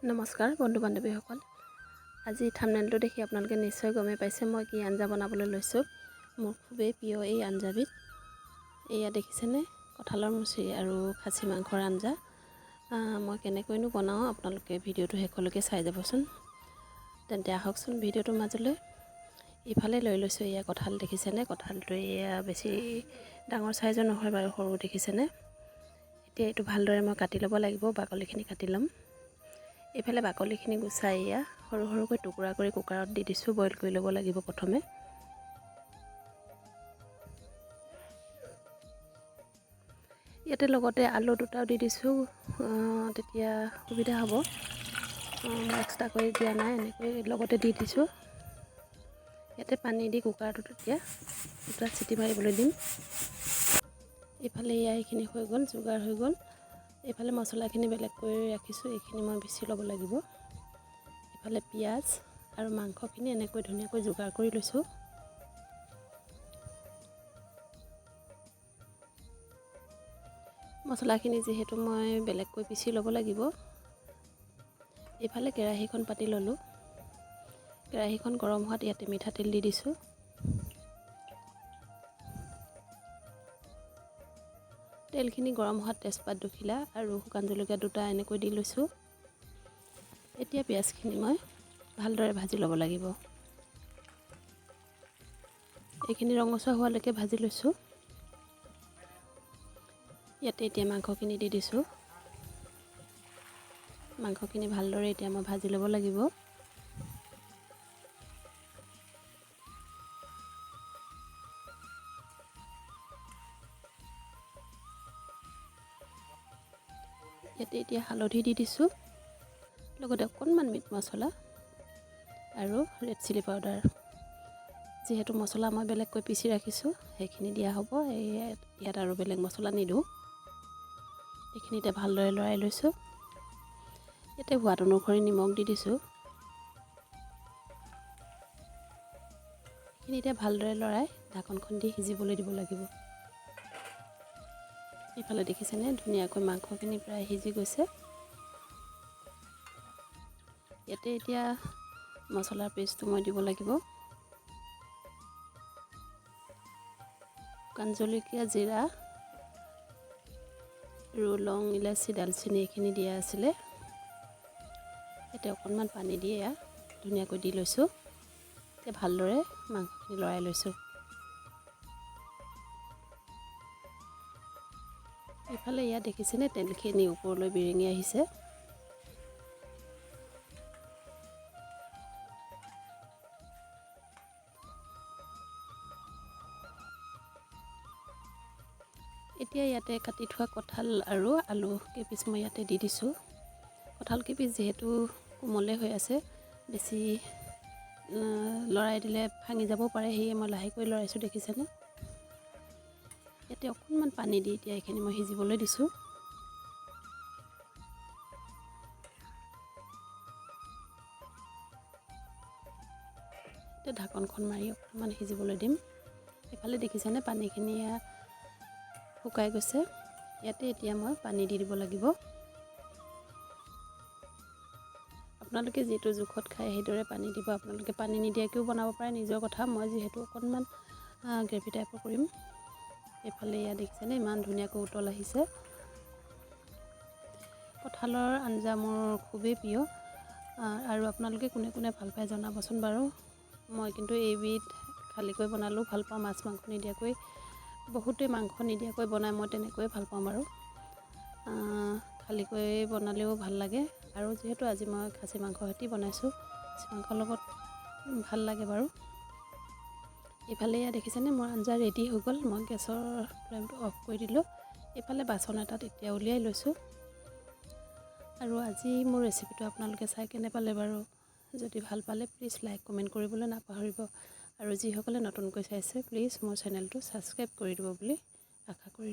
নমস্কাৰ বন্ধু বান্ধৱীসকল, আজি থাম্বনেইলটো দেখি আপোনালোকে নিশ্চয় গমেই পাইছে মই কি আঞ্জা বনাবলৈ লৈছোঁ। মোৰ খুবেই প্ৰিয় এই আঞ্জাবিধ। এয়া দেখিছেনে, কঁঠালৰ মুচি আৰু খাচী মাংসৰ আঞ্জা। মই কেনেকৈনো বনাওঁ আপোনালোকে ভিডিঅ'টো শেষলৈকে চাই যাবচোন। তেন্তে আহকচোন ভিডিঅ'টোৰ মাজলৈ। ইফালে লৈ লৈছোঁ এয়া কঁঠাল, দেখিছেনে? কঁঠালটো এয়া বেছি ডাঙৰ চাইজৰ নহয় বাৰু, সৰু, দেখিছেনে? এতিয়া এইটো ভালদৰে মই কাটি ল'ব লাগিব, বাকলিখিনি কাটি ল'ম। এইফালে বাকলিখিনি গুচাই এয়া সৰু সৰুকৈ টুকুৰা কৰি কুকাৰত দি দিছোঁ, বইল কৰি ল'ব লাগিব প্ৰথমে। ইয়াতে লগতে আলু দুটাও দি দিছোঁ, তেতিয়া সুবিধা হ'ব। মই এক্সট্ৰা কৰি দিয়া নাই, এনেকৈ লগতে দি দিছোঁ। ইয়াতে পানী দি কুকাৰটোত এতিয়া দুটা চিটি মাৰিবলৈ দিম। এইফালে এয়া এইখিনি হৈ গ'ল, যোগাৰ হৈ গ'ল। এইফালে মছলাখিনি বেলেগ কৰি ৰাখিছোঁ, এইখিনি মই পিচি ল'ব লাগিব। এইফালে পিঁয়াজ আৰু মাংসখিনি এনেকৈ ধুনীয়াকৈ যোগাৰ কৰি লৈছোঁ। মছলাখিনি যিহেতু মই বেলেগকৈ পিচি ল'ব লাগিব। এইফালে কেৰাহীখন পাতি ল'লোঁ। কেৰাহীখন গৰম হোৱাত ইয়াতে মিঠাতেল দি দিছোঁ। তেলখিনি গৰম হোৱাত তেজপাত দুখিলা আৰু শুকান জলকীয়া দুটা এনেকৈ দি লৈছোঁ। এতিয়া পিঁয়াজখিনি মই ভালদৰে ভাজি ল'ব লাগিব। এইখিনি ৰঙচুৱা হোৱালৈকে ভাজি লৈছোঁ। ইয়াতে এতিয়া মাংসখিনি দি দিছোঁ। মাংসখিনি ভালদৰে এতিয়া মই ভাজি ল'ব লাগিব। ইয়াতে এতিয়া হালধি দি দিছোঁ, লগতে অকণমান মিট মছলা আৰু ৰেড চিলি পাউডাৰ। যিহেতু মছলা মই বেলেগকৈ পিচি ৰাখিছোঁ, সেইখিনি দিয়া হ'ব। এই ইয়াত আৰু বেলেগ মছলা নিদিওঁ। এইখিনি এতিয়া ভালদৰে লৰাই লৈছোঁ। ইয়াতে সোৱাদ অনুসৰি নিমখ দি দিছোঁ। এইখিনি এতিয়া ভালদৰে লৰাই ঢাকনখন দি সিজিবলৈ দিব লাগিব। এইফালে দেখিছেনে, ধুনীয়াকৈ মাংসখিনি প্ৰায় সিজি গৈছে। ইয়াতে এতিয়া মছলাৰ পেষ্টটো মই দিব লাগিব। শুকান জলকীয়া, জিৰা আৰু লং, ইলাচি, ডালচেনি এইখিনি দিয়া আছিলে। ইয়াতে অকণমান পানী দি এয়া ধুনীয়াকৈ দি লৈছোঁ। এতিয়া ভালদৰে মাংসখিনি লৰাই লৈছোঁ। এইফালে ইয়াত দেখিছেনে, তেলখিনি ওপৰলৈ বিৰিঙি আহিছে। এতিয়া ইয়াতে কাটি থোৱা কঁঠাল আৰু আলু কেইপিচ মই ইয়াতে দি দিছোঁ। কঁঠাল কেইপিচ যিহেতু কোমলে হৈ আছে, বেছি লৰাই দিলে ভাঙি যাব পাৰে, সেয়ে মই লাহেকৈ লৰাইছোঁ, দেখিছেনে? ইয়াতে অকণমান পানী দি এতিয়া এইখিনি মই সিজিবলৈ দিছোঁ। এতিয়া ঢাকনখন মাৰি অকণমান সিজিবলৈ দিম। এইফালে দেখিছেনে, পানীখিনি শুকাই গৈছে। ইয়াতে এতিয়া মই পানী দি দিব লাগিব। আপোনালোকে যিটো জোখত খায় সেইদৰে পানী দিব। আপোনালোকে পানী নিদিয়াকৈও বনাব পাৰে, নিজৰ কথা। মই যিহেতু অকণমান গ্ৰেভি টাইপৰ কৰিম। এইফালে এয়া দেখিছেনে, ইমান ধুনীয়াকৈ উতল আহিছে। কঁঠালৰ আঞ্জা মোৰ খুবেই প্ৰিয়, আৰু আপোনালোকে কোনে কোনে ভাল পায় জনাবচোন বাৰু। মই কিন্তু এইবিধ খালীকৈ বনালেও ভাল পাওঁ, মাছ মাংস নিদিয়াকৈ। বহুতে মাংস নিদিয়াকৈ বনায়, মই তেনেকৈয়ে ভাল পাওঁ বাৰু। খালীকৈ বনালেও ভাল লাগে। আৰু যিহেতু আজি মই খাচী মাংস সৈতে বনাইছোঁ, খাচী মাংসৰ লগত ভাল লাগে বাৰু। এইফালে এয়া দেখিছেনে, মোৰ আঞ্জা ৰেডি হৈ গ'ল। মই গেছৰ ফ্লেমটো অফ কৰি দিলোঁ। এইফালে বাচন এটাত এতিয়া উলিয়াই লৈছোঁ। আৰু আজি মোৰ ৰেচিপিটো আপোনালোকে চাই কেনে পালে বাৰু? যদি ভাল পালে প্লিজ লাইক, কমেণ্ট কৰিবলৈ নাপাহৰিব। আৰু যিসকলে নতুনকৈ চাইছে, প্লিজ মোৰ চেনেলটো ছাবস্ক্ৰাইব কৰি দিব বুলি আশা কৰিলোঁ।